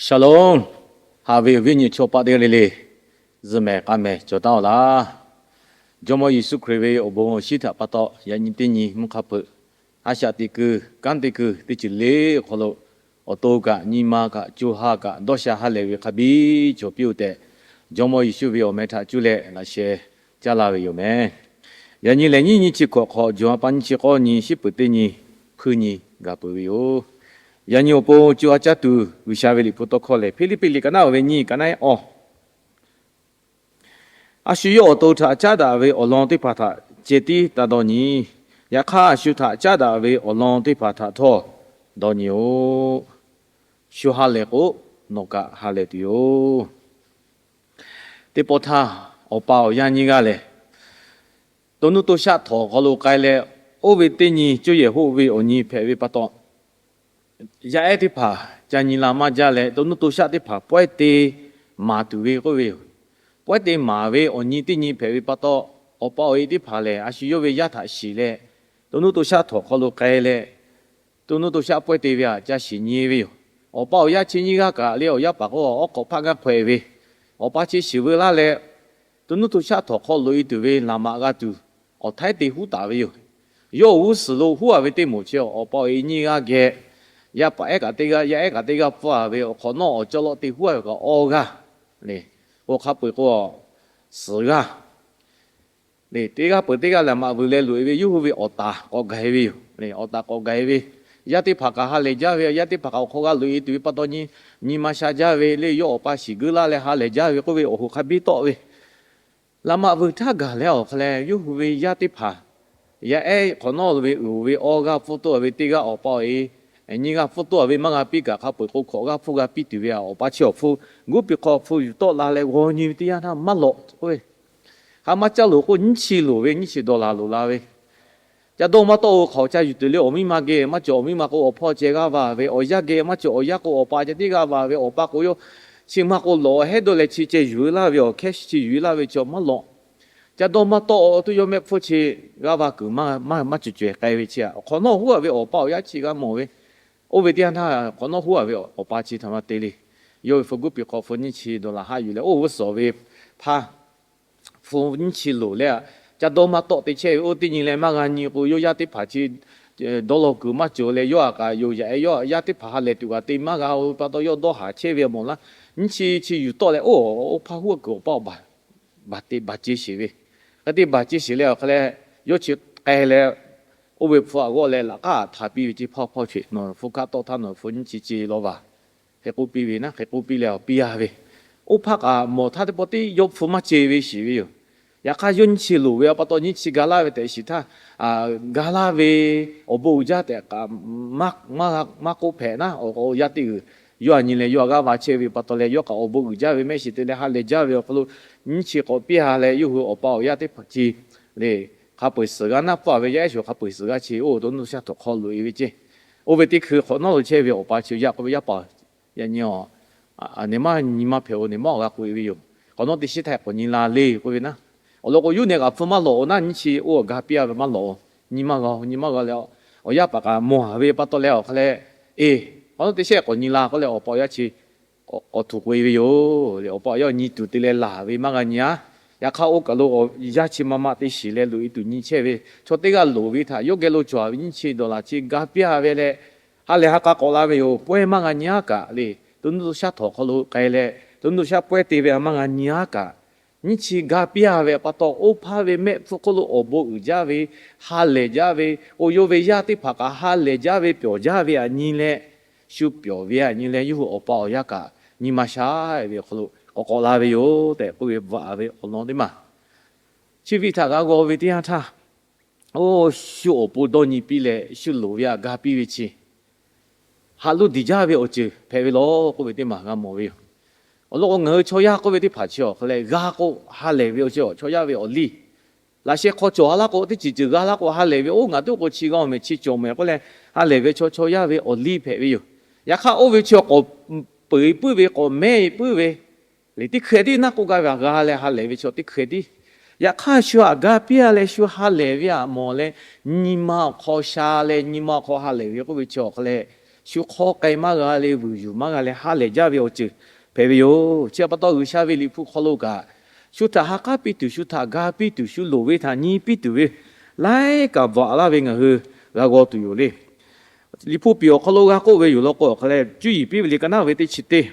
Shalom. Haꞈ ve awˬ viˉ awˬ nyi chaw paˆ teˇ g'aˇ le le, zuhꞈ mehˍ k'a mehˍ cawˬ taˉ-oˬ laˇ. Jawˇmawˇ Yeˍsuˆ Hkriꞈ ve awˬ bon awˬ shinˉ htaꞈ pa taw, yaꞈ nyi teˇ nyi mvuhˇ hk'a peuꞈ, a shaꞈ teꞈ kuiˬ kanˉ te kuiˬ teˇ ceuˬ le awˬ hk'aw lo, awˬ to kaꞈ nyi ma kaꞈ co ha kaꞈ dawˇ sha ha lehˬ ve hk'a biˇ cawˬ piˇ-oˬ tehꞈ, Jawˇmawˇ Yeˍsuˆ ve awˬ meh htaꞈ cuˇ leh laꞈ sheh caˇ la ve yoˬ meh. Yaꞈ nyi lehˬ, nyiˇ nyi chi hkawꞈ hk'awꞈ, jawˬ ha pa nyiˇ chi k'awˇ nyi, shiˉ peuˬ teˇ nyi hpuiˇ nyi gaˬ peuˬ ve yoˬ. Yaꞈ nyi awˬ pon co ha caˇ tuˬ G'uiˬsha ve liꞈ hpu tawˇ hkawˇ lehˬ, Hpiˇliˇpiˆ liꞈ ka naˉ oˇ ve nyiˇ, ka naˉ ehˉ awˇ. A shu yawˇ awˬ to htaꞈ caˉ daꞈ ve awˬ lawn teˇ hpaˍ htaꞈ ceh tiˉ taˇ dawˇ nyi. Yaꞈ hk'aˇ, a shu htaꞈ caˉ daꞈ ve awˬ lawn teˇ hpaˍ htaꞈ htawˇ dawˇ nyi-oˬ. Shu ha lehˬ k'o, nawˬ kaꞈ ha lehˬ tuˬ yoˬ. Teˇ pawˆ htaˇ, awˬ pa awˬ yaˇ nyiˇ g'aˇ lehˬ, to nuˇ to shaˆ htawnˍ hk'aw lo k'ai leh, oˇ ve teˇ nyi cuˇ yehˬ hoˆ ve awˬ nyi hpehꞈ ve pa taw, yaˇ ehˉ teˇ hpaˍ ca nyi la maˇ jaˇ leh, to nuˇ to shaˆ teˇ hpaˍ pawehˇ te maˍ tuˬ ve k'oˆ ve yoˬ. Pawehˇ te maˍ ve awˬ nyi teˇ nyi hpehꞈ ve pa taw, awˬ pa awˬ e teˇ hpaˍ lehˬ, a shu yawˇ ve yaˇ htaꞈ shiˍ leh, to nuˇ to shaˆ htawnˍ hk'aw lo k'ai leh, to nuˇ to shaˆ pawehˇ te ve htaꞈ ca shiˍ nyi ve yoˬ. Awˬ pa awˬ yaˇ chi nyiˇ g'aˇ kaꞈ le, awˬ yaˇ paˍ k'o awˉ hk'awꞈ hpaˆ g'aˇ hk'awehꞈ ve, awˬ pa chi shiˍ veu laˇ leh, to nuˇ to shaˆ htawnˍ hk'aw loꞈ e tuˬ ve laꞈ maꞈ g'a tuˬ, awˬ htaiˉ te huˉ taˍ ve yoˬ. Yawˇ awˬ g'uˇ suhˍ lo huˉ-a ve teˇ moˍ chi awˬ pa awˬ e nyiˇ g'aˇ geh, yaˇ paˍ ehˉ kaꞈ teˇ g'aˇ, yaˇ ehˉ kaꞈ teˇ g'aˇ pfuhˇ-a ve, awˬ hk'awꞈ nawˉ awˬ cawˇ lawˆ te huˉ-a ve kaꞈ awˇ g'aˇ le. K'o hk'a peu-eˬ k'o, suhˍ g'aˇ le. Teˇ g'aˇ peuˬ teˇ g'aˇ laꞈ maꞈ vuiˬ leh loꞈ e ve yawˇ hui ve awˬ taˍ k'awꞈ gaˬ e ve yoˬ. Awˬ taˍ k'awꞈ gaˬ e ve, yaˇ teˇ hpaˍ kaꞈ ha lehˬ jaˇ ve, yaˇ teˇ hpaˍ kaꞈ awˬ hk'aw g'a loꞈ e tuˬ ve pa taw nyi, nyi ma sha jaˇ ve le. Yawˇ awˬ pa shiˍ geuˆ laˇ leh ha lehˬ jaˇ ve k'oˆ ve awˬ hoꞈ hk'a biˇ tawˆ ve, laꞈ maꞈ vuiˬ htaˇ gaˬ leh awˬ hk'a leh, yawˇ hui ve yaˇ teˇ hpaˍ, yaˇ ehˉ hk'awꞈ nawˉ ve uiˍ ve awˇ g'aˇ pfuhˇ toˆ-a ve teˇ g'aˇ, awˬ pa awˬ e nyiˇ g'aˇ pfuhˇ toˆ-a ve maˇ g'a piˇ kaꞈ, hk'a peu-eˬ k'o hkawꞈ g'aˇ pfuhˇ g'a piˇ tuˬ ve awˬ pa chi awˬ hpu, guˇ piˬ hk'aw hpu yuˬ tawˆ la leh g'aw nyi ve teˇ yanˇ htaˇ maˇ lawꞈ k'oˆ ve, hk'a maˇ caˇ loˍ k'o, nyiˇ chi loˍ ve, nyiˇ chi dollar loˍ la ve, ca dawˇ maˇ tawˆ-o, hk'awꞈ ca yuˬ tuˬ le. Awˬ miˇ ma geh maˇ cawˬ, awˬ miˇ ma k'o awˬ hpawˇ ceh g'aˇ va ve, awˬ yaˇ geh maˇ cawˬ, awˬ yaˇ k'o awˬ pa ceh tiˉ g'aˇ va ve, awˬ pa k'o yawˇ chi ma k'o lawꞈ hehˉ dawˇ leh chi ceh yuˬ laˇ ve, awˬ cash chi yuˬ laˇ ve chi maˇ lawꞈ. Ca dawˇ maˇ tawˆ-o, tuˇ yawˇ mehˆ hpfuhˇ chi g'aˇ va kuiˬ maˇ maˇ maˇ cawˬ cawehˬ k'ai ve chi, awˬ hk'awꞈ nawˉ huˉ-a ve awˬ pa awˬ yaˇ chi g'a mawˬ ve, oˇ ve teˇ yanˇ htaˇ hk'awꞈ nawˉ huˉ-a ve awˬ pa chi htaꞈ maˇ te le. Yawˇ ve hpu guˇ piˬ hk'aw hpu nyiˇ chi dollar haˆ yuˬ leh, oˇ g'uˇ suhˍ ve hpaˇ hpu nyiˇ chi loˍ leh, ca dawˇ maˇ tawˆ te chehˇ ve oˇ teˇ nyi leh maˇ g'a nyi k'o, yawˇ yaˇ teˇ hpaˍ chi dawˇ law kuiˬ maˇ cawˬ leh, yawˇ htaꞈ kaꞈ yoˬ yaꞈ e, yawˇ yaˇ teˇ hpaˍ ha lehˬ tuˬ kaꞈ te maˇ g'a-o ve pa taw, yawˇ dawˇ haˍ chehˇ ve mawˬ laˇ. Nyiˇ chi chi yuˬ tawˆ leh, oˇ hpaˇ huˉ kuiˬ awˬ pa awˬ baˬ baˬ te baˬ ce sheˍ ve, hk'e te baˬ ce sheˍ leh awˬ hk'a leh, yawˇ chi k'ai leh, oˇ ve hpu aꞈ g'awˇ leh laꞈ k'aˉ htaꞈ piˇ ve, Chi hpaˇ hpawˇ sheˍ, nawˬ hpu kaˆ tawˆ htaˇ nawˬ hpu nyiˇ chi ce law vaˬ. Hk'e k'oˆ piˇ ve naˉ, hk'e k'oˆ piˇ leh awˬ piˇ-a ve, oˇ hpaˇ kaꞈ mawˬ htaˇ teˇ pawˆ teˇ yawˇ hpu maˇ ce ve shiˍ ve yoˬ. Yaꞈ hk'aˇ, yawˇ nyiˇ chi loˍ ve pa taw, nyiˇ chi ga laˇ ve tehꞈ shiˍ htaˇ, ga laˇ ve awˬ bon uiˍ jaˇ tehꞈ kaꞈ maˇ k'oˆ hpehꞈ naˉ, awˬ yaˇ teˇ g'uiˬ yawˇ htaꞈ nyi leh yawˇ htaꞈ g'aˇ va chehˇ ve pa taw leh, yawˇ kaꞈ awˬ bon uiˍ jaˇ ve mehˆ shiˍ te leh ha lehˬ jaˇ ve awˬ hk'aw lo, nyiˇ chi k'awꞈ piˇ-a leh, yawˇ hui awˬ pa awˬ yaˇ teˇ hpaˍ chi le, hk'a peu-eˬ suhˍ g'aˇ naˉ pfuhˇ-a ve yaˇ ehˉ sho hk'a peu-eˬ suhˍ g'aˇ chi oˇ to nuˇ to shaˆ htawnˍ hk'aw loꞈ e ve ceˇ. Oˇ ve teˇ hkui hk'awꞈ nawˉ lo chehˇ ve awˬ pa chi yaꞈ k'oˆ ve, Yaˇ paˍ, yaꞈ nyi a, nehˬ maˇ nyi maˇ hpehꞈ-o, nehˬ maˇ awˬ g'a k'oꞈ e ve yoˬ. Hk'awꞈ nawˉ teˇ shiˉ htaˇ k'awꞈ nyi la le k'oˆ ve naˉ. Awˬ lawn k'o, yawˇ nehˬ kaꞈ hpu maˇ lawꞈ-o naˉ, nyiˇ chi oˇ awˬ ga piˇ-a ve maˇ lawꞈ-o. Nyi maˇ g'a-o, nyi maˇ g'a leh, awˬ yaˇ paˍ kaꞈ mawˬ-a ve pa taw leh awˬ hk'a leh, Eˬ, hk'awꞈ nawˉ teˇ shiˉ k'awꞈ nyi la k'oˆ leh, awˬ pa awˬ yaˇ chi k'awꞈ htuꞈ k'oꞈ e ve yoˬ. Awˬ pa awˬ yaˇ nyi tuˬ te leh laˬ ve maˇ g'a nyi-a. Yaꞈ hk'aˇ, oˇ kaˬ lo yaˇ chi ma ma te shiˍ leh loꞈ e tuˬ nyi chehˇ ve chaw teˇ g'aˇ loˍ ve htaꞈ yawˇ geh lo cawˬ-a ve nyiˇ chi dollar chi ga piˇ-a ve leh, ha lehˬ ha k'a k'awꞈ la ve yoˬ. Pawehˇ maˇ g'a nyi-a kaꞈ le, to nuˇ to shaˉ htawnˍ hk'aw lo k'ai leh, to nuˇ to shaˉ pawehˇ te ve maˇ g'a nyi-a kaꞈ, nyiˇ chi ga piˇ-a ve pa taw, oˇ hpaˇ ve mehˆ hpfuhˇ hk'oˆ lo awˬ bon uiˍ jaˇ ve, ha lehˬ jaˇ ve, oˇ yawˇ ve yaˇ teˇ hpaˍ kaꞈ ha lehˬ jaˇ ve, pyawˬ jaˇ ve htaꞈ nyi leh, shu pyawˬ ve htaꞈ nyi leh, yawˇ hui awˬ pa awˬ yaˇ kaꞈ nyi ma sha ve awˬ hk'aw lo k'awꞈ k'awꞈ la ve yoˬ tehꞈ k'oˆ ve bvuhꞈ-a ve awˬ lawn teˇ maˬ. Chi ve htaꞈ g'a g'aw ve teˇ yanˇ htaˇ, oˇ shu awˬ pon dawˇ nyi piˇ leh shu loˍ ve htaꞈ ga piˇ ve chi haꞈ lo diˍ jaˇ ve awˬ ceuˬ hpehꞈ ve law k'oˆ ve teˇ maˬ g'a mawˬ ve yoˬ. Awˬ lawn k'o, ngaˬ hui chaw yaˇ k'oˆ ve teˇ hpaˍ chi awˬ hk'a leh g'a k'o ha lehˬ ve awˬ ceuˬ, chaw yaˇ ve awˬ liˇ laꞈ sheh hk'aw cawˬ-a laˇ k'o, teˇ ceuˬ ceuˬ g'a laˇ k'o ha lehˬ ve, oˇ ngaˬ teˇ k'o chi g'a-oˬ mehˍ, chi cawˬ mehˍ k'oˆ leh ha lehˬ ve chaw, chaw yaˇ ve awˬ liˇ hpehꞈ ve yoˬ. Yaꞈ hk'aˇ, oˇ ve chi k'awꞈ peuˬ-e puiˉ ve, k'awꞈ mehˉ-e puiˉ ve, le teˇ hkeh tiˉ naˆ k'oˆ gaˇ ve htaꞈ g'a leh ha lehˬ ve chaw teˇ hkeh tiˉ. Yaꞈ hk'aˇ, shu htaꞈ ga piˇ-a leh shu ha lehˬ ve htaꞈ mawˬ leh, nyi ma awˬ hk'aw sha leh nyi ma awˬ hk'aw ha lehˬ ve k'oˆ ve chi awˬ hk'a leh, shu hk'awˇ k'ai maˇ g'a leh, vuiˬ yuˬ maˇ g'a leh, ha lehˬ jaˇ ve awˬ ceuˬ hpehꞈ ve yoˬ. Chi pa taw, G'uiˬsha ve Liꞈ hpu hk'aw lo kaꞈ, shu htaꞈ ha k'aˉ piˇ tuˬ, shu htaꞈ ga piˇ tuˬ, shu loˍ ve htaꞈ nyi piˇ tuˬ ve laiˉ kaꞈ bvuhꞈ laˇ ve ngaˬ hui g'a g'aw tuˬ yoˬ le. Liꞈ hpu piˍ awˬ hk'aw lo g'a k'oˆ ve yoˬ law k'o, awˬ hk'a leh, Cuˇ yiˍ piˇ ve liꞈ ka naˉ ve teˇ chi teˇ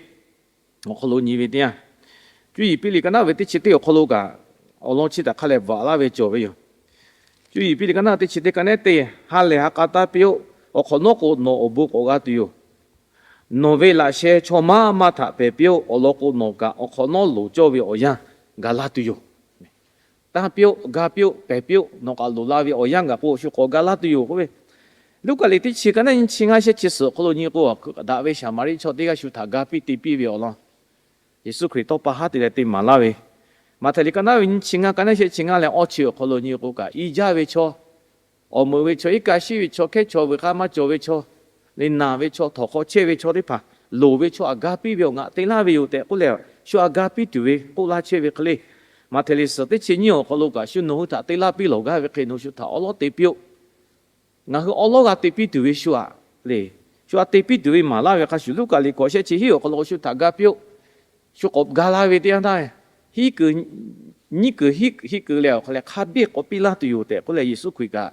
awˬ hk'aw lo nyi ve teˇ yanˇ, Cuˇ yiˍ piˇ liꞈ ka naˉ ve teˇ chi teˇ awˬ hk'aw lo kaꞈ, awˬ lawn chi htaꞈ hk'a leh bvuhꞈ laˇ ve cawˬ ve yoˬ. Cuˇ yiˍ piˇ liꞈ ka naˉ teˇ chi teˇ ka nehˉ teˇ, ha lehˬ ha k'a taˇ piˇ-oˆ. Awˬ hk'awꞈ nawˉ k'o, nawˬ awˬ bon k'awꞈ g'a tuˬ yoˬ. Nawˬ ve laꞈ sheh chaw maˇ maˇ htaꞈ pehˬ piˇ-oˆ. Awˬ lawn k'o, nawˬ kaꞈ awˬ hk'awꞈ nawˉ loˍ cawˇ ve awˬ yanˇ gaˬ la tuˬ yoˬ. Tanˇ piˇ-oˆ, ga piˇ-oˆ, pehˬ piˇ-oˆ, nawˬ kaꞈ loˍ la ve awˬ yanˇ gaˬ k'o, shu k'awꞈ ga laˇ tuˬ yoˬ k'oˆ ve. Luˉkaꞈ liꞈ teˇ chi ka naˉ nyiˇ chi ngaˇ shehˆ chi suhˍ awˬ hk'aw lo nyi k'o, daꞈ ve Saˍmaˍriˆ chaw teˇ g'aˇ shu htaꞈ ga piˇ te piˇ ve awˬ lawn, Yeˍsuˆ Hkriꞈ tawˇ pa haˉ te leh te maˍ laˇ ve, Maꞈhtehˍ liꞈ ka naˉ ve nyiˇ chi ngaˇ ka naˉ shehˆ chi ngaˇ leh awˇ chi awˬ hk'aw lo nyi k'o kaꞈ, i jaˇ ve chaw, awˬ meuꞈ ve chaw, iˉ kaˆ shiˉ ve chaw, hkehˉ chaw, veuꞈ k'aˇ maˇ cawˬ ve chaw, leh naˬ ve chaw, htawnˍ hk'aw chehˇ ve chaw teˇ hpaˍ, loˍ ve chaw htaꞈ ga piˇ ve awˬ ngaˬ te laˇ ve yoˬ tehꞈ k'oˆ leh, shu htaꞈ ga piˇ tuˬ ve k'oˆ laˇ chehˇ ve hk'e le. Maꞈhtehˍ liꞈ suhˍ teˇ chi nyiˇ awˬ hk'aw lo kaꞈ, shu nawˬ hui htaꞈ te laˇ piˇ lawˬ gaˇ ve hk'e nawˬ shu htaꞈ awˉ lawˉ te piˇ-oˆ. Ngaˬ hui awˉ lawˉ g'a te piˇ tuˬ ve shu aꞈ le. Shu htaꞈ te piˇ tuˬ ve maˍ laˇ ve hk'a shuˍ, Luˉkaꞈ liꞈ hkawꞈ shehˆ chi hiˉ awˬ hk'aw lo shu htaꞈ ga piˇ-oˆ. Shu k'awꞈ ga la ve teˇ yanˇ htaˇ, hiˉ kuiˬ, nyiˉ kuiˬ hiˉ kuiˬ leh awˬ hk'a leh hk'a biˇ k'awꞈ piˇ laˇ tuˬ yoˬ tehꞈ k'oˆ leh, Yeˍsuˆ Hkriꞈ kaꞈ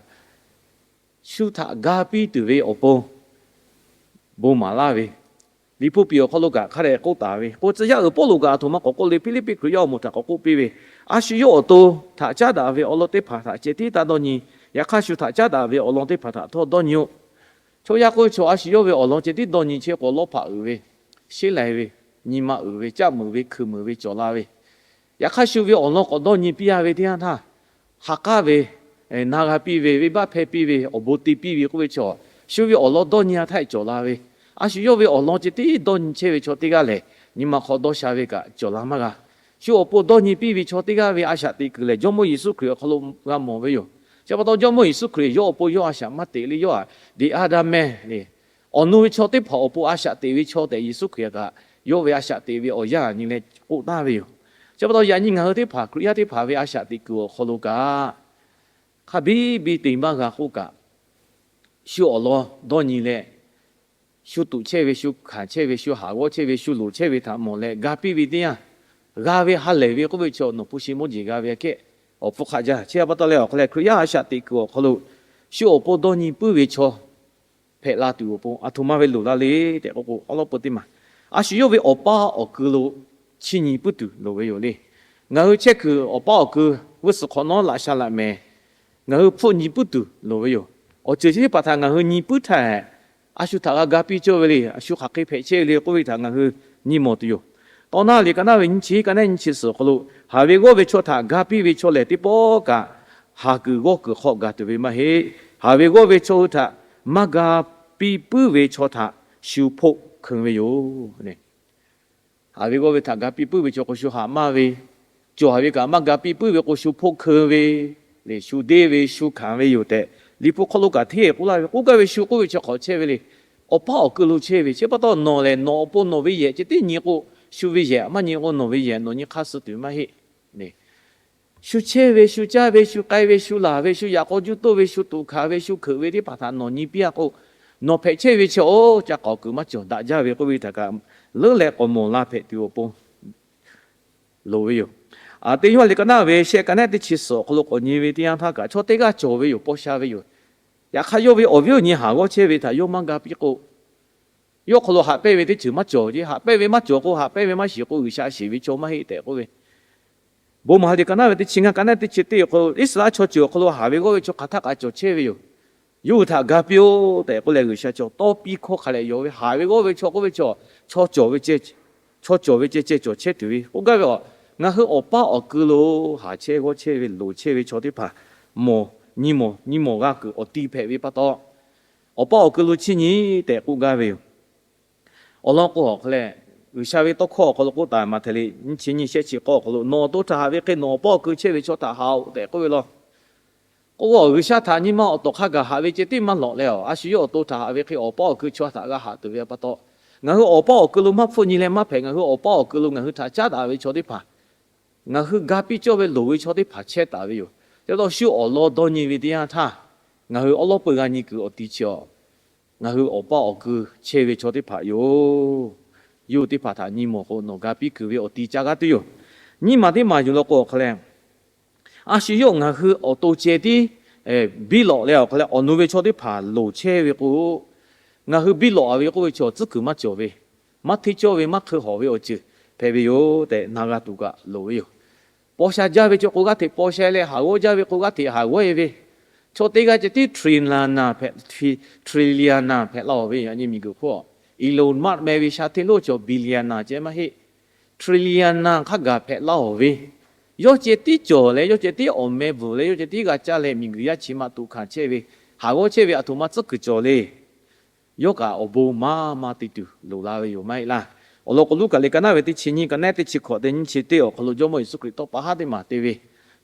shu htaꞈ ga piˇ tuˬ ve awˬ pon bon maˍ laˇ ve, Liꞈ hpu piˍ awˬ hk'aw lo kaꞈ hk'a dehꞈ k'oˆ taˍ ve k'o, tcuh yaˇ uiˍ Pawˇluꞈ kaꞈ aˬ htoꞈ ma k'awꞈ k'oˆ le, Hpiˇliˇpiˆ Hkriꞈ yaˇ awˬ moˍ htaꞈ k'awꞈ k'oˆ piˇ ve, a shu yawˇ awˬ to htaꞈ caˉ daꞈ ve awˬ lawn teˇ hpaˍ htaꞈ ceh tiˉ taˇ dawˇ nyi. Yaꞈ hk'aˇ, shu htaꞈ caˉ daꞈ ve awˬ lawn teˇ hpaˍ htaꞈ htawˇ dawˇ nyi-oˆ. Chaw yaˇ k'oˆ ve chaw a shu yawˇ ve awˬ lawn ceh tiˉ dawˇ nyi chehˇ k'o, lawˇ hpaꞈ uiˍ ve, sheˉ lai ve, nyi ma uiˍ ve, caˆ meuˍ ve, hkui meuˍ ve cawˬ la ve, yaꞈ hk'aˇ shu ve awˬ lawn k'awꞈ dawˇ nyi piˇ-a ve teˇ yanˇ htaˇ, ha k'aˉ ve, na g'a piˇ ve, venˇbaˆ hpehˇ piˇ ve, awˬ bon te piˇ ve k'oˆ ve chaw, shu ve awˬ lawn dawˇ nyi-a htaˇ cawˬ la ve, a shu yawˇ ve awˬ lawn ceh tiˉ dawˇ nyi chehˇ ve chaw teˇ g'aˇ lehˬ, nyi ma hk'aw dawˇ sha ve kaꞈ cawˬ la maˇ g'a. Shu awˬ pon dawˇ nyi piˇ ve chaw teˇ g'aˇ ve a shaꞈ teꞈ kuiˬ lehˬ, Jawˇmawˇ Yeˍsuˆ Hkriꞈ awˬ hk'aw lo g'a mawˬ ve yoˬ. Chi pa taw, Jawˇmawˇ Yeˍsuˆ Hkriꞈ yawˇ awˬ pon yawˇ a shaꞈ maˇ teꞈ le, yawˇ aꞈ, the other man le, awˬ nu ve chaw teˇ hpaˍ awˬ pon a shaꞈ teꞈ ve chaw tehꞈ Yeˍsuˆ Hkriꞈ kaꞈ yawˇ ve a shaꞈ teꞈ ve awˬ yanˇ nyi leh k'oˆ taˍ ve yoˬ. Chi pa taw, yaꞈ nyi ngaˬ hui teˇ hpaˍ, Hkriꞈ yaˇ teˇ hpaˍ ve a shaꞈ teꞈ kuiˬ awˬ hk'aw lo kaꞈ, hk'a biˇ biˇ te maˇ g'a k'oˆ kaꞈ, shu awˬ lawn dawˇ nyi leh, shu tuꞈ chehˇ ve, shu hkanˍ chehˇ ve, shu haˍ g'awˇ chehˇ ve, shu loˍ chehˇ ve htaꞈ mawˬ leh ga piˇ ve teˇ yanˇ, g'a ve ha lehˬ ve k'oˆ ve chaw nawˬ hpu shi mawˇ jeˬ g'a ve aꞈ kehˉ awˬ hpfuhˇ hk'aˆ jaˇ. Chi pa taw leh awˬ hk'a leh, Hkriꞈ yaˇ a shaꞈ teꞈ kuiˬ awˬ hk'aw lo shu awˬ pon dawˇ nyi puiˉ ve chaw hpehꞈ la tuˬ awˬ pon aˬ htoꞈ ma ve loˍ la le tehꞈ k'oˆ k'o, awˉ lawˉ peu teˇ maˬ, a shu yawˇ ve awˬ paˇ awˬ kui lo chiˇ nyi puiˉ tuˬ loˍ ve yoˬ le. Ngaˬ hui chehˇ kuiˬ awˬ paˇ awˬ kui g'uˇ suhˍ hk'awꞈ nawˉ laꞈ sha laꞈ mehˍ ngaˬ hui hpfuhˆ nyi puiˉ tuˬ loˍ ve yoˬ. Awˬ ceuˬ chi teˇ hpaˍ htaꞈ ngaˬ hui nyi puiˉ htaˇ, a shu htaꞈ g'a ga piˇ cawˇ ve le, a shu hk'aˬ hk'e hpehꞈ chehˇ ve le k'oˆ ve htaꞈ ngaˬ hui nyi mawˬ tuˬ yoˬ. Tawˇ naˆ liꞈ ka naˆ ve nyiˇ chi ka naˆ nyiˇ chi suhˍ awˬ hk'aw lo, haˍ ve g'awˇ ve chaw htaꞈ ga piˇ ve chaw lehˬ, teˇ pawˆ kaꞈ haˍ kuiˬ g'awˇ kuiˬ hk'aw gaˬ tuˬ ve maˇ heˆ. Haˍ ve g'awˇ ve chaw hui htaꞈ maˇ ga piˇ puiˉ ve chaw htaꞈ shu hpoˆ hkeu ve yoˬ. Haˍ ve g'awˇ ve htaꞈ ga piˇ puiˉ ve chaw k'o, shu haꞈ maˇ ve, cawˬ haˍ ve kaꞈ maˇ ga piˇ puiˉ ve k'o, shu hpoˆ hkeu ve le, shu deˇ ve, shu hkanˍ ve yoˬ tehꞈ, Liꞈ hpu hk'aw lo kaꞈ hteˇ k'oˆ laˇ ve. K'oˆ gaˇ ve, shu k'oˆ ve chi hk'awꞈ chehˇ ve le. Awˬ paˇ awˬ kui lo chehˇ ve, chi pa taw nawˬ lehˬ, nawˬ awˬ pon nawˬ ve yehˬ ceh tiˉ nyi k'o, shu ve yehˬ maˇ nyi k'o, nawˬ ve yehˬ nawˬ nyi hk'aˇ suh tuˬ maˇ heˆ. Shu chehˇ ve, shu caˇ ve, shu k'ai ve, shu laˬ ve, shu yaꞈ k'aw juˇ toˇ ve, shu tuꞈ hkanˍ ve, shu hkeuꞈ ve teˇ hpaˍ htaꞈ nawˬ nyi piˇ-a k'o, nawˬ hpehꞈ chehˇ ve chi awˬ ca k'awꞈ kuiˬ maˇ cawˬ, daꞈ jaˇ ve k'oˆ ve htaꞈ kaꞈ leuˉ leh k'awꞈ mawˬ la hpehꞈ tuˬ awˬ pon loˍ ve yoˬ. Teˇ Yoˇhanˬ liꞈ ka naˆ ve shehˆ ka naˆ teˇ chi suhˍ awˬ hk'aw lo k'awꞈ nyi ve teˇ yanˇ htaˇ kaꞈ, chaw teˇ g'aˇ cawˬ ve yoˬ, paw sha ve yoˬ. Yaꞈ hk'aˇ, yawˇ ve awˬ viˉ awˬ nyi haˍ g'awˇ chehˇ ve htaꞈ yawˇ maˇ ga piˇ k'o, yawˇ hk'aw lo haꞈ pehnˇ ve teˇ ceuˬ maˇ cawˬ ce. Haꞈ pehnˇ ve maˇ cawˬ k'o, haꞈ pehnˇ ve maˇ shiˍ k'o, G'uiˬsha shiˍ ve chaw maˇ heˆ tehꞈ k'oˆ ve. Bon maˍ liꞈ ka naˆ ve teˇ chi ngaˇ ka naˆ teˇ chi teˇ awˬ hk'aw lo, Iˉsaˍreˍlaˆ chaw ceuˬ awˬ hk'aw lo haˍ ve g'awˇ ve chaw hk'aˬ htaˇ kaꞈ cawˬ chehˇ ve yoˬ. Yawˇ hui htaꞈ ga piˇ-oˆ tehꞈ k'oˆ leh, G'uiˬsha chaw tawˇ piˇ hkawˇ hk'a lehꞈ yaw ve, haˍ ve g'awˇ ve chaw k'oˆ ve chaw, chaw cawˬ ve ceh cawˬ chehˇ tuˬ ve k'oˆ gaˇ ve. Ngaˬ hui awˬ paˇ awˬ kui lo haˍ chehˇ g'awˇ chehˇ ve, loˍ chehˇ ve chaw teˇ hpaˍ mawˬ, nyi mawˬ, nyi mawˬ g'a kuiˬ awˬ ti hpehꞈ ve pa taw, awˬ paˇ awˬ kui lo chiˇ nyi tehꞈ k'oˆ gaˇ ve yoˬ. Awˬ lawn k'o, awˬ hk'a leh G'uiˬsha ve tawˇ hkawˇ awˬ hk'aw lo k'oˆ taˍ, Maꞈhtehˍ liꞈ nyiˇ chi nyiˇ shehˆ chi k'awˇ awˬ hk'aw lo, Nawˬ awˬ to htaꞈ haꞈ ve hk'e nawˬ awˬ paˇ awˬ kui chehˇ ve chaw htaꞈ haꞈ-oꞈ tehꞈ k'oˆ ve law. K'o, G'uiˬsha htaꞈ nyi ma awˬ tawˍ hk'a gaˬ haꞈ ve ceh tiˉ maˇ lawꞈ leh, a shu yawˇ awˬ to htaꞈ haꞈ ve hk'e awˬ paˇ awˬ kui chaw htaꞈ g'a haꞈ tuˬ ve pa taw, ngaˬ hui awˬ paˇ awˬ kui lo maˇ hpfuhˆ nyi leh maˇ hpehꞈ, ngaˬ hui awˬ paˇ awˬ kui lo ngaˬ hui htaꞈ caˉ daꞈ ve chaw teˇ hpaˍ, ngaˬ hui ga piˇ cawˇ ve loˍ ve chaw teˇ hpaˍ chehˇ taˍ ve yoˬ. Chi pa taw, shu awˬ lawn dawˇ nyi ve teˇ yanˇ htaˇ, ngaˬ hui awˉ lawˉ peu g'a nyi kuiˬ awˬ ti chi awˬ Ngaˬ hui awˬ paˇ awˬ kui chehˇ ve chaw teˇ hpaˍ yoˬ. Yawˇ hui teˇ hpaˍ htaꞈ nyi mawˬ k'o, nawˬ ga piˇ kuiˬ ve awˬ ti ca g'aˇ tuˬ yoˬ. Nyiˇ maˬ teˇ maˬ yuˬ law k'o awˬ hk'a leh, a shu yawˇ ngaˬ hui awˬ to ceh tiˉ biˇ lawꞈ leh awˬ hk'a leh awˬ nu ve chaw teˇ hpaˍ loˍ chehˇ ve k'o, ngaˬ hui biˇ lawꞈ a ve k'oˆ ve chaw tcuhˉ kuiˬ maˇ cawˬ ve, maˇ hteˇ cawˇ ve, maˇ hkeu hawˍ ve awˬ ceuˬ hpehꞈ ve yoˬ tehꞈ na g'a tuˬ kaꞈ loˍ ve yoˬ. Paw sha jaˇ ve chaw k'o g'aˇ hteꞈ paw sha leh, haˍ g'awˇ jaˇ ve k'o g'aˇ hteꞈ haˍ g'awˇ e ve, chaw teˇ g'aˇ ceh tiˉ trillion hpehꞈ, trillion hpehꞈ laˇ-oˬ ve. Yaꞈ nyi miˬguiˬ hk'oˆ Elon Musk meh ve sha hteˇ lonˉ cawˬ billionaire ceh maˇ heˆ, trillion hk'a gaˬ hpehꞈ laˇ-oˬ ve. Yawˇ ceh tiˉ cawˬ leh, yawˇ ceh tiˉ awˬ meh bvuhˬ leh, yawˇ ceh tiˉ g'a caˇ leh miˬguiˬ yaˇ chi ma tuꞈ hkanˍ chehˇ ve, haˍ g'awˇ chehˇ ve aˬ htoꞈ ma tcuhˉ kuiˬ cawˬ le. Yawˇ kaꞈ awˬ bon maˇ maˇ te tuˬ loˍ la ve yoˬ maˇ heˆ laˇ. Awˬ lawn k'o, Luˉkaꞈ liꞈ ka naˉ ve teˇ chi nyiˇ, ka naˉ teˇ chi hkawꞈ teˇ nyiˇ chi teˇ awˬ hk'aw lo Jawˇmawˇ Yeˍsuˆ Hkriꞈ tawˇ pa haˉ teˇ maˬ te ve,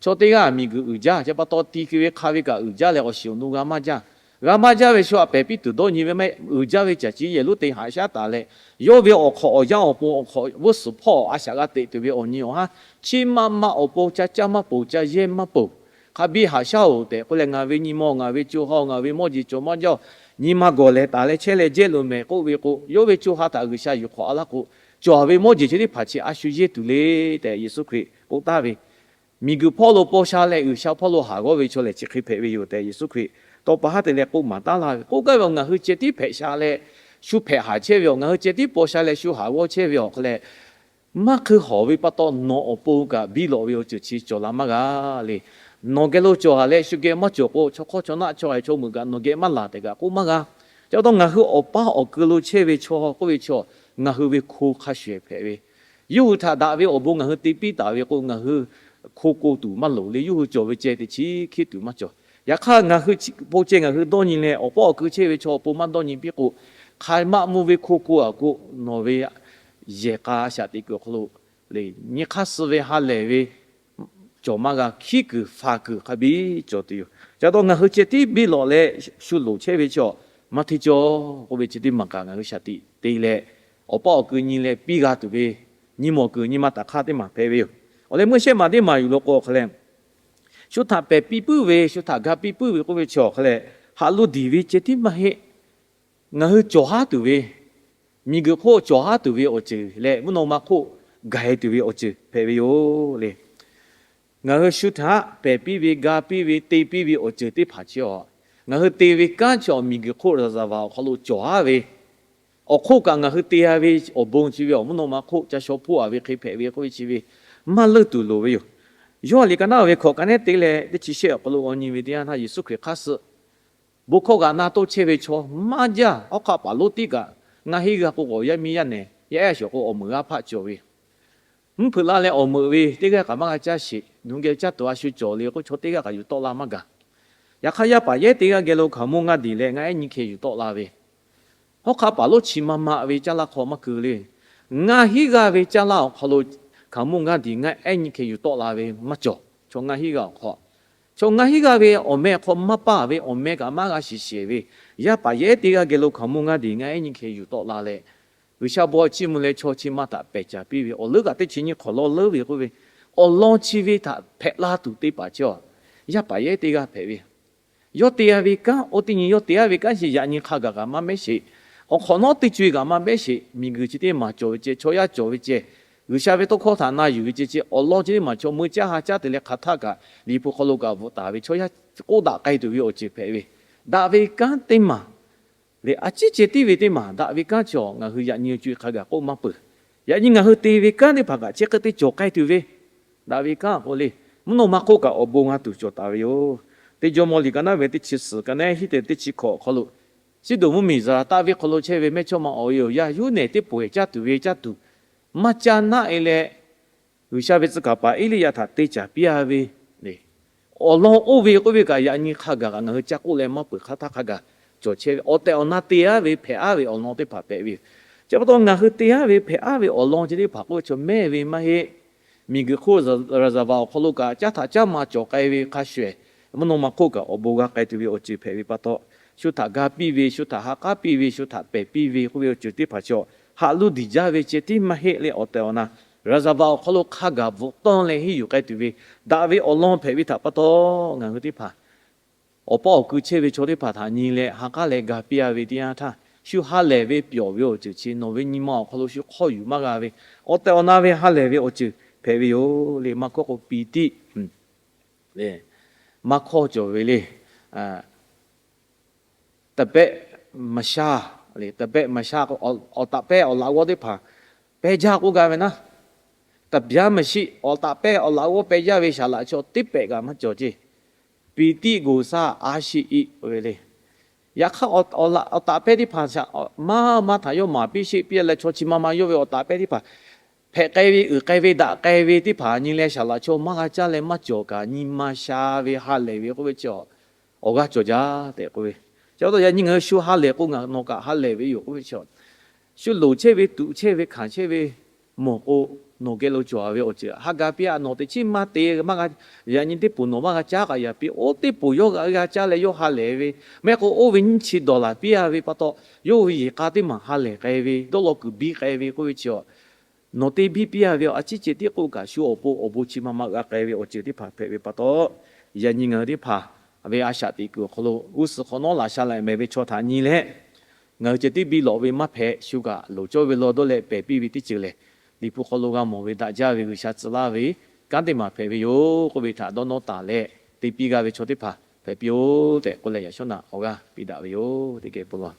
chaw teˇ g'aˇ miˬguiˬ uiˍ jaˇ, chi pa taw ti hkui ve hk'a ve kaꞈ uiˍ jaˇ leh awˬ shiˍ awˬ nu g'a maˇ jaˇ. G'a maˇ jaˇ ve shu htaꞈ pehˬ piˇ tuˬ dawˇ nyi ve maˇ heˆ. Uiˍ jaˇ ve caˬ chi yehˬ lonˉ te haꞈ shaˉ taˍ leh, yawˇ ve awˬ hk'awꞈ awˬ yanˇ awˬ pon awˬ hk'awꞈ vuiˇ suhˍ hpawˇ a shaꞈ g'a teꞈ tuˬ ve awˬ nyi awˬ haˉ chi ma ma awˬ pon ca caˇ maˇ poˬ, ca yehˇ maˇ poˬ. Hk'a biˇ haꞈ shaˉ-oˬ tehꞈ k'oˆ leh, ngaˬ ve nyi ma, ngaˬ ve co ha, ngaˬ ve mawˇ jeˬ cawˬ maˇ jaˇ-oˬ, nyi ma gawˬ lehˬ taˍ leh chehˇ leh jehˇ loꞈ mehˍ k'oˆ ve k'o, yawˇ ve co ha htaꞈ G'uiˬsha yuˬ hk'awꞈ a laˇ k'o, cawˬ ve mawˇ jeˬ chi teˇ hpaˍ chi a shu yehˇ tuˬ le tehꞈ Yeˍsuˆ Hkriꞈ k'oˆ taˍ ve. Miˬguiˬ hpawˇ lo paw sha leh G'uiˬsha hpawˇ lo haˍ g'awˇ ve chaw lehˬ chi hk'e hpehꞈ ve yoˬ tehꞈ Yeˍsuˆ Hkriꞈ tawˇ pa haˉ te leh k'oˆ maˍ taˉ laˇ ve. K'oˆ gaˇ ve, ngaˬ hui ceh tiˉ hpehꞈ sha leh shu hpehꞈ haˍ chehˇ ve yoˬ. Ngaˬ hui ceh tiˉ paw sha leh shu haˍ g'awˇ chehˇ ve awˬ hk'a leh, maˇ hkui hawˍ ve pa taw nawˬ awˬ pon kaꞈ biˇ lawꞈ ve awˬ ceuˬ chi cawˬ la maˇ g'a le. Nawˬ geh lo cawˬ haˍ leh shu geh maˇ cawˬ k'o, chaw hk'awˇ chaw naˆ chaw haiˬ chaw meuꞈ kaꞈ nawˬ geh maˇ laˬ tehꞈ kaꞈ k'oˆ maˇ g'a. Chi pa taw ngaˬ hui awˬ paˇ awˬ keu lo chehˇ ve chaw k'oˆ ve chaw, ngaˬ hui ve hko hk'a shuˍ ehˍ hpehꞈ ve, yawˇ hui htaꞈ daꞈ ve awˬ bon ngaˬ hui te piˇ taˍ ve k'o, ngaˬ hui hko k'o tuˬ maˇ loˍ le. Yawˇ hui cawˬ ve ceh teꞈ chiˉ hkiˉ tuˬ maˇ cawˬ. Yaꞈ hk'aˇ, ngaˬ hui chi po ceh ngaˬ hui dawˇ nyi leh, awˬ paˇ awˬ keu chehˇ ve chaw awˬ pon maˇ dawˇ nyi piˇ k'o, hk'aˬ ma mvuh ve hko k'o aꞈ k'o, nawˬ ve yehˬ k'a shaꞈ teꞈ kuiˬ awˬ hk'aw lo le, nyi hk'aˇ suh ve ha lehˬ ve cawˬ maˇ g'a. Hkiˉ kuiˬ faˍ kuiˬ hk'a biˇ cawˬ tuˬ yoˬ. Ca taw ngaˬ hui ceh tiˉ biˇ lawꞈ leh shu loˍ chehˇ ve chaw, maˇ hteˇ cawˇ k'oˆ ve chi teˇ maˬ kaꞈ ngaˬ hui shaˍ tiꞈ te leh, awˬ paˇ awˬ keu nyi leh piˇ g'a tuˬ ve, nyi mawˬ kuiˬ nyi ma taꞈ hk'aˇ teˇ maˬ hpehꞈ ve yoˬ. Awˬ leh meuˇ shehˆ maˬ teˇ maˬ yuˬ law k'o awˬ hk'a leh, shu htaꞈ pehˬ piˇ puiˉ ve, shu htaꞈ ga piˇ puiˉ ve k'oˆ ve chi awˬ hk'a leh, haꞈ lo diˬ ve ceh tiˉ maˇ heˆ. Ngaˬ hui cawˬ haˉ tuˬ ve, miˬguiˬ hk'oˆ cawˬ haˉ tuˬ ve awˬ ceuˬ leh mvuhˇ naw ma hk'oˆ gaˬ e tuˬ ve awˬ ceuˬ hpehꞈ ve yoˬ le. Ngaˬ hui shu htaꞈ pehˬ piˇ ve, ga piˇ ve, te piˇ ve awˬ ceuˬ teˇ hpaˍ chi a, ngaˬ hui te ve kanˉ chi awˬ miˬguiˬ hk'oˆ ရာဇဝင် awˬ hk'aw lo cawˬ haˉ ve, awˬ hk'oˆ kaꞈ ngaˬ hui te-a ve awˬ bon chi ve awˬ mvuhˇ naw ma hk'oˆ ca shaw hpoˆ-a ve hk'e hpehꞈ ve k'oˆ ve chi ve maˇ leuˆ tuˬ loˍ ve yoˬ. Yoˇhanˬ liꞈ ka naˉ ve hkawꞈ ka nehˉ te leh teˇ chi shehˆ awˬ hk'aw lo g'aw nyi ve teˇ yanˇ htaˇ, Yeˍsuˆ Hkriꞈ hk'aˇ suh bon hkawˇ g'aꞈ na toˇ chehˇ ve chaw maˇ jaˇ. Hawˉ hk'aˆ paˍ lonˉ tiˉ kaꞈ ngaˇ hinˉ g'aˇ k'o k'awꞈ yaˇ miˇ yaˇ nehˬ, yaˇ ehˉ shawˍ k'o awˬ meuꞈ g'aˇ hpaˆ cawˬ ve, mvuhˇ hpeuꞈ la leh awˬ meuꞈ ve teˇ g'aˇ kaꞈ maˇ g'a caˇ sheˍ. Nawˬ hui geh caˇ tuˬ a shu cawˬ le k'o, chaw teˇ g'aˇ kaꞈ yuˬ tawˆ la maˇ gaˬ. Yaꞈ hk'aˇ, yaˇ paˍ yaˇ ehˉ teˇ g'aˇ geh lo hkaoˍmonˇ g'aˇ diˬ leh ngaˇ ehˉ nyiˇ hkeh yuˬ tawˆ la ve, hawˉ hk'aˆ paˍ lonˉ chi ma ma ve caˇ laˇ hk'aw maˇ keu le. Ngaˇ hinˉ g'aˇ ve caˇ laˇ awˬ hk'aw lo hkaoˍmonˇ g'aˇ diˬ ngaˇ ehˉ nyiˇ hkeh yuˬ tawˆ la ve maˇ cawˬ. Chaw ngaˇ hinˉ g'aˇ awˬ hk'aw, chaw ngaˇ hinˉ g'aˇ ve awˬ meh hk'aw maˇ paˇ ve, awˬ meh kaꞈ maˇ g'a shiˍ shehˍ ve, yaˇ paˍ yaˇ ehˉ teˇ g'aˇ geh lo hkaoˍmonˇ g'aˇ diˬ ngaˇ ehˉ nyiˇ hkeh yuˬ tawˆ la leh, G'uiˬsha bon chiˇ mvuh leh chaw chi ma htaꞈ pehˬ caˍ piˇ ve awˬ leuˉ kaꞈ teˇ chi nyiˇ hk'awꞈ lawˇ leuˉ ve k'oˆ ve, awˬ lawn chi ve htaꞈ hpehꞈ la tuˬ teˇ hpaˍ chi a, yaˇ paˍ yaˇ ehˉ teˇ g'aˇ hpehꞈ ve, yawˇ te-a ve kanˉ, oˇ teˇ nyi yawˇ te-a ve kanˉ chi yaꞈ nyi hk'a gaˬ kaꞈ maˇ mehˉ sheˍ. Awˬ hk'awꞈ nawˉ teˇ co-e kaꞈ maˇ mehˉ sheˍ. Miˬguiˬ chi teˇ maˬ cawˬ ve ceh, chaw yaˇ cawˬ ve ceh, G'uiˬsha ve tawˇ hkawˇ htaꞈ na yuˬ ve ceh ceh, awˬ lawn chi teˇ maˬ chaw meuˇ caˇ ha caˇ te leh hk'aˬ htaˇ kaꞈ Liꞈ hpu hk'aw lo kaꞈ bvuhꞈ taˍ ve chaw yaˇ k'oˆ daꞈ k'ai tuˬ ve awˬ ceuˬ hpehꞈ ve, daꞈ ve kanˉ teˇ maˬ leh a ciˉ ceh tiˉ ve teˇ maˬ daꞈ ve kanˉ chi awˬ ngaˬ hui yaꞈ nyi co-e hk'a gaˬ k'oˆ maˇ peuˬ. Yaꞈ nyi ngaˬ hui te ve kanˉ teˇ hpaˍ kaꞈ chi hk'e te cawˬ k'ai tuˬ ve, daꞈ ve kanˉ k'o le, mvuhˇ naw ma hk'oˆ kaꞈ awˬ bon g'a tuˬ cawˬ taˍ ve yoˬ. Teˇ Jawˇmawˇ liꞈ ka naˉ ve teˇ chi suhˍ ka naˉ hiˉ te teˇ chi hk'awꞈ awˬ hk'aw lo, Siˉdonˍ mvuhˇmiˬ Zaˍraˍtaˆ venˇ hk'aw lo chehˇ ve mehˇchawˇma awˬ e yoˬ, yaˇ yuˇ nehˬ teˇ pawehˬ caˇ tuˬ ve caˇ tuˬ maˇ caˇ naˆ e leh, G'uiˬsha ve tcuh kaˍ paˍ Eˇliˇyaꞈ htaꞈ te caˍ piˇ-a ve, awˬ lawn oˇ ve k'oˆ ve kaꞈ yaꞈ nyi hk'a gaˬ kaꞈ ngaˬ hui ca k'oˆ leh maˇ peuˬ hk'aˬ htaˇ hk'a gaˬ cawˬ chehˇ ve, awˬ tehˬ awˬ na te-a ve hpehꞈ-a ve awˬ lawn teˇ hpaˍ hpehꞈ ve yoˬ. Chi pa taw ngaˬ hui te-a ve hpehꞈ-a ve awˬ lawn chi teˇ hpaˍ k'oˆ ve chaw mehˆ ve maˇ heˆ. Miˬguiˬ hk'oˆ ရာဇဝင် awˬ hk'aw lo kaꞈ caˇ htaꞈ caˇ ma cawˬ k'ai ve hk'a shuˍ ehˍ, mvuhˇ naw ma hk'oˆ kaꞈ awˬ bon g'a k'ai tuˬ ve awˬ ceuˬ hpehꞈ ve pa taw, shu htaꞈ ga piˇ ve, shu htaꞈ ha k'aˉ piˇ ve, shu htaꞈ pehˬ piˇ ve k'oˆ ve awˬ ceuˬ teˇ hpaˍ chaw haꞈ lo diˬ jaˇ ve ceh tiˉ maˇ heˆ leh awˬ tehˬ awˬ na ရာဇဝင် awˬ hk'aw lo hk'a gaˬ bvuhꞈ tawˇ leh henˇ yuˬ k'ai tuˬ ve, daꞈ ve awˬ lawn hpehꞈ ve htaꞈ pa taw ngaˬ hui teˇ hpaˍ awˬ paˇ awˬ kui chehˇ ve chaw teˇ hpaˍ htaꞈ nyi leh ha k'aˉ leh ga piˇ a ve teˇ yanˇ htaˇ, shu ha lehˬ ve pyawˬ ve awˬ ceuˬ chi nawˬ ve nyi ma awˬ hk'aw lo shu hk'awˇ yuˬ maˇ g'a ve, awˬ tehˬ awˬ na ve ha lehˬ ve awˬ ceuˬ hpehꞈ ve yoˬ le. Maˇ hkawˇ k'o pi tiˆ, maˇ hkawˇ cawˬ ve le. Taˍ behˆ maˍ shaˇ, taˍ behˆ maˍ shaˇ k'o, awˬ taꞈ pehˇ awˬ laꞈ g'awˇ teˇ hpaˍ peh jaˇ k'oˆ gaˇ ve naˉ, taˍ byaˉ maˍ shiˆ awˬ taꞈ pehˇ awˬ laꞈ g'awˇ peh jaˇ ve shaˍ laꞈ chaw teˇ pehꞈ kaꞈ maˇ cawˬ ceˇ. Pi tiˆ goˬ saˇ a shiˆ iˆ ve le. Yaꞈ hk'aˇ, awˬ taꞈ pehˇ teˇ hpaˍ shaˍ maˇ maˇ htaꞈ yawˇ maˍ piˇ sheˆ piˇ leh chaw chi ma ma yawˇ ve awˬ taꞈ pehˇ teˇ hpaˍ hpehꞈ k'ai ve, uiˍ k'ai ve, daꞈ k'ai ve teˇ hpaˍ nyi leh shaˍ laꞈ chaw maˇ g'a caˇ leh maˇ cawˬ kaꞈ nyi ma sha ve ha lehˬ ve k'oˆ ve chi awˬ g'aˇ cawˬ jaˇ tehꞈ k'oˆ ve. Chi pa taw yaꞈ nyi ngaˬ hui shu ha lehˬ k'o ngaˬ nawˬ kaꞈ ha lehˬ ve yoˬ k'oˆ ve chi. Shu loˍ chehˇ ve, tuꞈ chehˇ ve, hkanˍ chehˇ ve mawˬ k'o, nawˬ geh lo cawˬ ve awˬ ceuˬ ha ga piˇ a. Nawˬ teꞈ chiˉ maˇ te maˇ g'a, yaꞈ nyi teˇ poˬ nawˬ maˇ g'a caˉ kaꞈ yaꞈ piˇ, oˇ teˇ poˬ yawˇ g'a g'a caˇ leh yawˇ ha lehˬ ve, mehˆ k'o oˇ ve nyiˇ chi dawˬ laˬ piˇ a ve pa taw, yawˇ ve yehˬ k'a teˇ maˬ ha lehˬ k'ai ve, dawˇ law kuiˬ biˇ k'ai ve k'oˆ ve chi a. Nawˬ te biˇ piˇ a ve a ciˉ ceh tiˉ k'oˆ kaꞈ shu awˬ pon awˬ bon chi ma ma g'a k'ai ve awˬ ceuˬ teˇ hpaˍ hpehꞈ ve pa taw, yaꞈ nyi ngaˬ hui teˇ hpaˍ ve a shaꞈ teꞈ kuiˬ awˬ hk'aw lo g'uˇ suhˍ hk'awꞈ nawˉ laꞈ sha laꞈ mehˍ ve chaw htaꞈ nyi leh, ngaˬ hui ceh tiˉ biˇ lawꞈ ve maˇ hpehꞈ, shu kaꞈ loˍ cawˇ ve law dawˇ leh pehˬ piˇ ve teˇ ceuˬ lehˬ, Liꞈ hpu hk'aw lo g'a mawˬ ve daꞈ jaˇ ve G'uiˬsha tcuh laˇ ve kanˉ teˇ maˬ hpehꞈ ve yoˬ k'oˆ ve htaꞈ dawˇ nawˇ taˍ leh, te piˇ g'a ve chaw teˇ hpaˍ hpehꞈ piˇ-oˆ tehꞈ k'oˆ leh, yaꞈ shawˉ naꞈ awˬ g'aˇ piˇ daꞈ ve yoˬ. Teˇ geh bon lawˬ.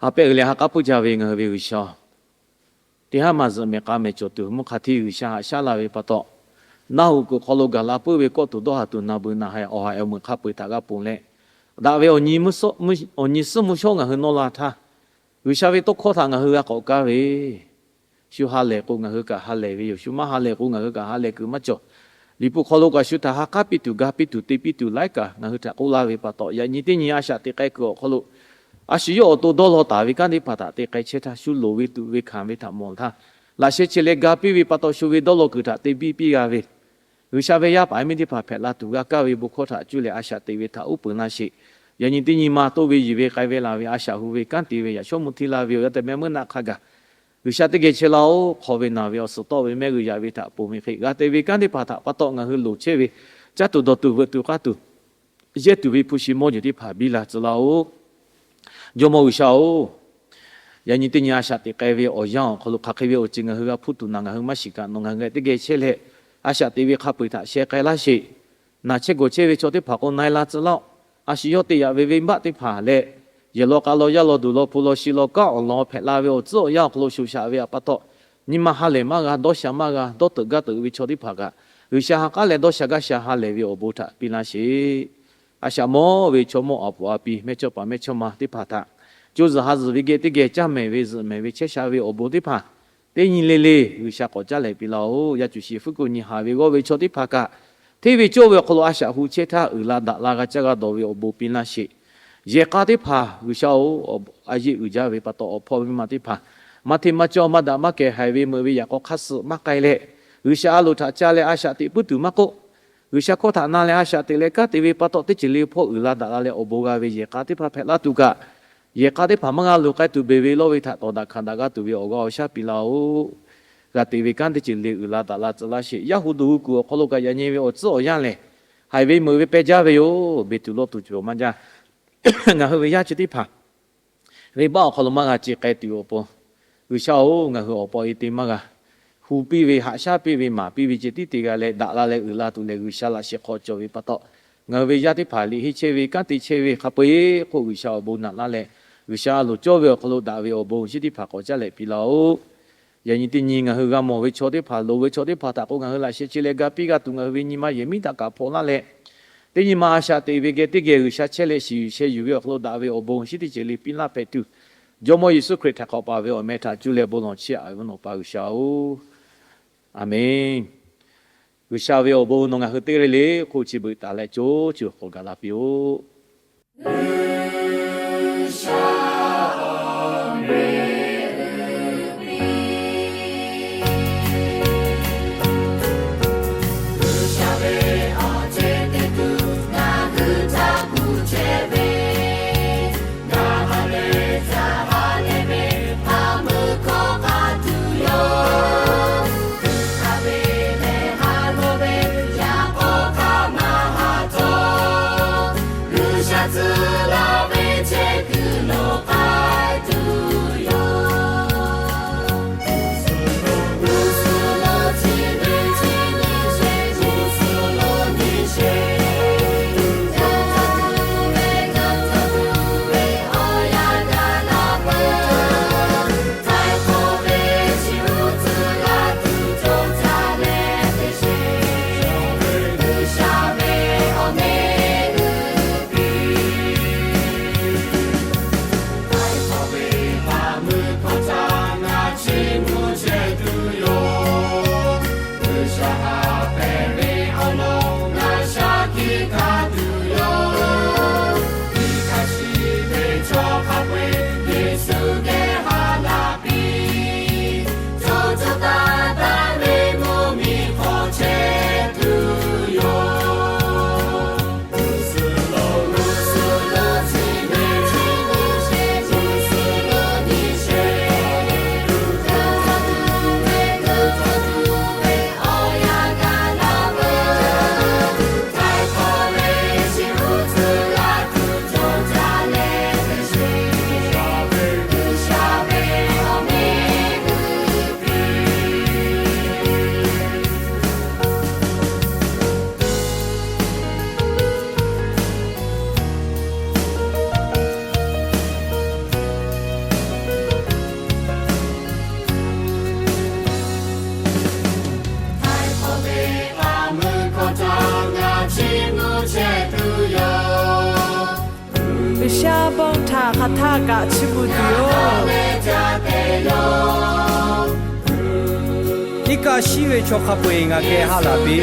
Ha pehˆ uiˍ leh ha k'aˉ puiˉ jaˇ ve ngaˬ hui ve G'uiˬsha, teˇ haˉ maˬ zuhꞈ mehˍ k'a mehˍ cawˬ tuˬ mvuhˇ hk'a htiˇ G'uiˬsha haꞈ shaˉ la ve pa taw, naˆ hoꞈ kuiˬ hk'aw lo gaˬ la puiˉ ve kawˆ tuˬ dawˇ haˍ tuˬ na beuꞈ na haiˬ awˬ ha ehˍ awˬ meuꞈ hk'a peu-eˬ htaꞈ g'a ponˬ leh, daꞈ ve awˬ nyi suhˉ mvuhˇ shawˉ ngaˬ hui nawˇ la htaˇ, G'uiˬsha ve tawˇ hkawˇ htaꞈ ngaˬ hui g'a k'awꞈ kaˇ ve, shu ha lehˬ k'o ngaˬ hui kaꞈ ha lehˬ ve yoˬ. Shu maˇ ha lehˬ k'o ngaˬ hui kaꞈ ha lehˬ kuiˬ maˇ cawˬ. Liꞈ hpu hk'aw lo kaꞈ shu htaꞈ ha k'aˉ piˇ tuˬ, ga piˇ tuˬ, te piˇ tuˬ laiˉ kaꞈ ngaˬ hui htaꞈ k'oˆ laˇ ve pa taw, yaꞈ nyi teˇ nyi a shaꞈ teꞈ k'ai kuiˬ awˬ hk'aw lo a shu yawˇ awˬ to dawˇ law taˍ ve kanˉ teˇ hpaˍ htaꞈ te k'ai chehˇ htaˇ, shu loˍ ve tuꞈ ve hkanˍ ve htaꞈ mawˬ htaˇ, laꞈ sheh chi leh ga piˇ ve pa taw shu ve dawˇ law kuiˬ htaꞈ te biˇ piˇ g'a ve, G'uiˬsha ve yaˇ paˍ miˇ teˇ hpaˍ hpehꞈ la tuˬ g'a kaˇ ve bon hkawˇ htaꞈ cuˇ leh a shaꞈ teꞈ ve htaꞈ uˉ peunˍ laˇ sheˍ. Yaꞈ nyi teˇ nyi ma toˇ ve yiˬ ve k'ai ve laˬ ve a shaꞈ hu ve kanˉ te ve yaꞈ shawˉ mvuh htiˇ laˇ ve awˬ yaˇ tehꞈ meh meuˇ naˆ hk'a gaˬ G'uiˬsha teˇ geh chehˇ laˇ-oˆ. Hk'aw ve naˬ ve awˬ suhˍ tawˆ ve mehˆ g'uˇ yaꞈ ve htaꞈ ponˬ ve hk'e, g'a te ve kanˉ teˇ hpaˍ htaꞈ pa taw ngaˬ hui loˍ chehˇ ve, caˇ tuˬ dawˬ tuˬ veuꞈ tuˬ k'aˇ tuˬ, yehˇ tuˬ ve hpu shi mawˇ jeˬ teˇ hpaˍ biˇ la tcuh laˇ-oˆ. Jawˇmawˇ G'uiˬsha-oˬ, yaꞈ nyi teˇ nyi a shaꞈ teꞈ k'ai ve awˬ yanˇ awˬ hk'aw lo hk'aˬ hk'e ve awˬ ceuˬ ngaˬ hui g'a hpuˇ tuˬ naˬ ngaˬ hui maˇ shiˍ kaꞈ nawˬ ngaˬ hui geh teˇ geh chehˇ leh, a shaꞈ teꞈ ve hk'a peu-eˬ htaꞈ sheh k'ai laˇ sheˍ. Naˬ chehˇ gawˬ chehˇ ve chaw teˇ hpaˍ k'o na-e la tcuh laˇ-oˆ. A shu yawˇ te yaꞈ ve venˇbaˆ teˇ hpaˍ leh, yehˬ law k'a law, yaˇ law duˬ law, hpu law shi law, kanˉ awˬ lawn hpehꞈ la ve awˬ tcuhˉ awˬ yanˇ awˬ hk'aw lo shuˍ shaꞈ ve pa taw, nyi ma ha lehˬ maˇ g'a, dawˇ sha maˇ g'a, dawˇ teuꞈ gaˇ teuꞈ ve chaw teˇ hpaˍ kaꞈ, G'uiˬsha ha k'aˉ leh dawˇ sha gaˇ sha ha lehˬ ve awˬ bon htaꞈ piˇ laˇ sheˍ. A shaꞈ mawˇ ve chaw mawˇ a poˍ a pi, mehˇ chawˇ paˍ mehˇ chawˇ ma teˇ hpaˍ htaꞈ co zuhˬ ha zuhˬ ve geh teˇ geh caˇ mehˍ ve zuhꞈ mehˍ ve chehˇ sha ve awˬ bon teˇ hpaˍ teˇ nyi le le G'uiˬsha k'awꞈ caˉ leh piˇ laˇ-oˆ. Yaˇ cuˬ shiˍ fuˉ kuiˬ nyi haˍ ve g'awˇ ve chaw teˇ hpaˍ kaꞈ, hteˇ ve cawˇ ve awˬ hk'aw lo a shaꞈ hu chehˇ htaˇ uiˍ la daꞈ la g'a caˇ g'a dawˬ ve awˬ bon piˇ laˇ sheˍ. Yehˬ k'a teˇ hpaˍ G'uiˬsha-oˬ, a yeˆ uiˍ jaˇ ve pa taw awˬ hpawˇ miˇ ma teˇ hpaˍ maˇ hteˇ maˇ cawˇ maˇ daꞈ maˇ kehˬ haiˬ ve meuꞈ ve yaꞈ k'aw hk'aˇ suh maˇ k'ai leh, G'uiˬsha a loˍ htaꞈ ca leh a shaꞈ teꞈ puiˉ tuˬ maˇ k'oˆ, G'uiˬsha hkawˇ htaꞈ na leh a shaꞈ teꞈ leh kanˉ te ve pa taw teˇ ceuˬ le hpawˇ uiˍ la daꞈ la leh awˬ bon g'a ve yehˬ k'a teˇ hpaˍ hpehꞈ laˇ tuˬ kaꞈ, yehˬ k'a teˇ hpaˍ maˇ g'a loˍ k'ai tuˬ beˬ ve lawˇ ve htaꞈ tawˍ daꞈ hkanˍ daꞈ g'a tuˬ ve awˬ g'aˇ awˬ shaˉ piˇ laˇ-oˆ. G'a te ve kanˉ teˇ ceuˬ le uiˍ la daꞈ la tcuh laˇ sheˍ. Yaˇ hu duˬ hu kuiˬ awˬ hk'aw lo kaꞈ yaꞈ nyi ve awˬ tcuhˉ awˬ yanˇ lehˬ, haiˬ ve meuꞈ ve peh jaˇ ve yoˬ. Beˬ tuˬ lawˇ tuˬ cawˬ maˇ jaˇ. Ngaˬ hui ve yaˇ chi teˇ hpaˍ venˇbaˆ awˬ hk'aw lo maˇ g'a ce k'ai tuˬ awˬ pon, G'uiˬsha-oˬ, ngaˬ hui awˬ paw e te maˇ g'a. Hu piˇ ve, haꞈ shaˉ piˇ ve, maˍ piˇ ve ceh tiˉ te g'a leh daꞈ la leh uiˍ la tuˬ lehˬ, G'uiˬsha laꞈ sheh hk'aw cawˬ ve pa taw, ngaˬ hui ve yaˇ teˇ hpaˍ liꞈ henˇ chehˇ ve, kanˉ te chehˇ ve hk'a peu-eˬ hk'oˆ G'uiˬsha awˬ bon naꞈ laˇ leh, G'uiˬsha a loˍ cawˇ ve awˬ hk'aw lo daꞈ ve awˬ bon chi teˇ hpaˍ k'awꞈ caˉ leh piˇ laˇ-oˆ. Yaꞈ nyi teˇ nyi ngaˬ hui g'a mawˬ ve chaw teˇ hpaˍ, loˍ ve chaw teˇ hpaˍ htaꞈ k'o ngaˬ hui laꞈ sheh chi leh ga piˇ g'a tuˬ ngaˬ hui ve nyi ma yehˬ miˉ htaꞈ kaꞈ hpaw laˇ leh, teˇ nyi ma a shaꞈ teꞈ ve geh teˇ geh G'uiˬsha chehˇ leh shiˍ yuˬ sheh yuˬ ve awˬ hk'aw lo daꞈ ve awˬ bon chi teˇ ceuˬ le piˇ laˇ hpehꞈ tuˬ, Jawˇmawˇ Yeˍsuˆ Hkriꞈ htaꞈ hk'awꞈ paˍ ve awˬ meh htaꞈ cuˇ leh bon lawˬ chiˇ aꞈ ve Awˬ pa G'uiˬsha-oˬ, Aˍmenˇ. G'uiˬsha ve awˬ bon nawˬ ngaˬ hui teˇ g'aˇ le le hk'oˆ chi beuꞈ taˍ leh co co k'awꞈ gaˬ la piˇ-oˆ. hk'aˬ htaˇ kaꞈ chiˇ mvuh tuˬ yoˬ. Iˉ kaˆ shiˉ ve chaw hk'a peu-eˬ ngaˬ geh ha laˬ piˇ.